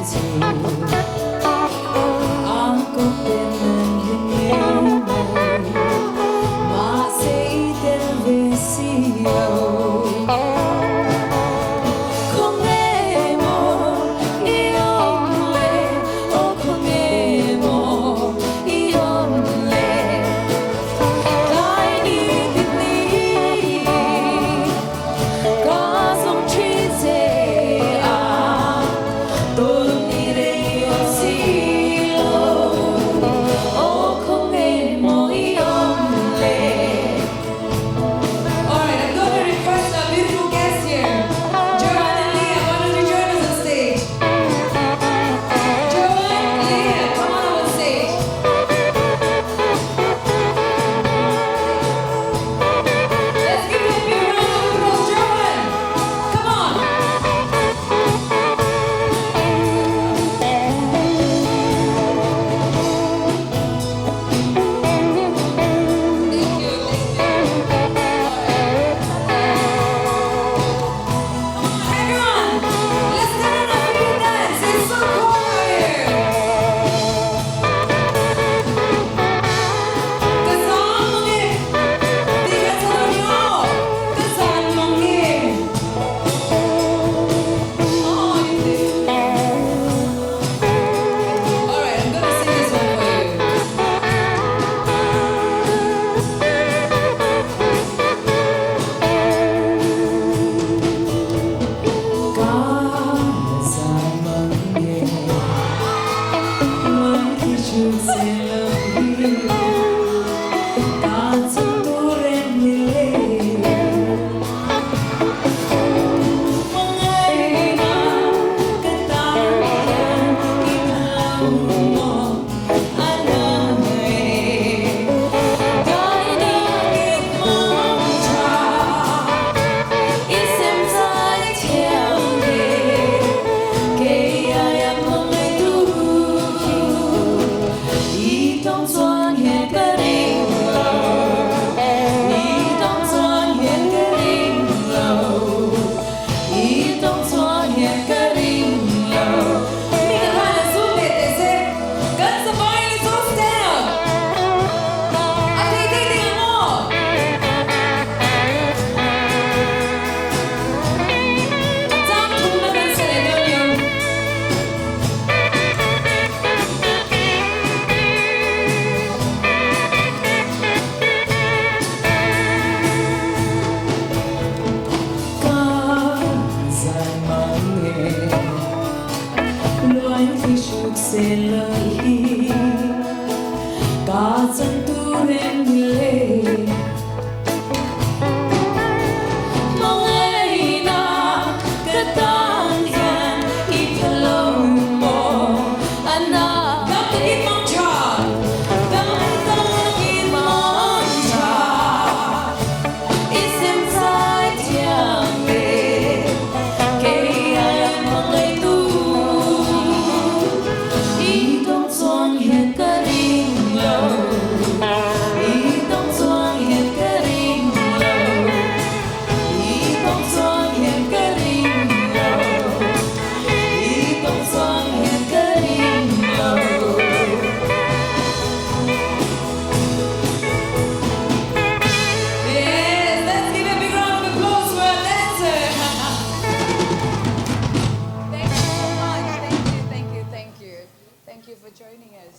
Alright, I'm going to request our beautiful guests here. Joanne and Leah, why don't you join us on stage? Joanne, Leah, come on up on stage. Let's give them a big round of applause. Joanne, come on. Thank you, thank you. Everyone, let's turn on a few dance. It's so cold out here. Ka zang mang e, ti ka chan yo. Ka zang mang e. Oh, you did. All right, I'm gonna sing this one for you. Ka zang mang e, mang ki chu se lo hi. Ka chan tu rem ni le. Mangai na ka tan i maw anai Dai ni mong cha i sem zai thiam le kei ai mangai tu i tong chuan he ka ring lo i tong chuan he ka ring lo i tong chuan he ka ring lo Mi ka khan zoom le te se kan sabay ni so stand up a thei thei ding mo Chang thum na kan se le don yo. Ka zai mang e luan khi shuk se lo hi ka chan tu rem le Mangai na ka tan hian i phalo mo ana Dam takin mong cha Dam takin mong cha i sem zai thiam le kei ai mangai tu i tong chuan hian ka ring lo i tong chuan hian ka ring lo i tong chuan hian ka ring lo i tong chuan hian ka ring lo. Yes, let's give a big round of applause for our dancer. Thank you so much. Thank you, thank you, thank you. Thank you for joining us.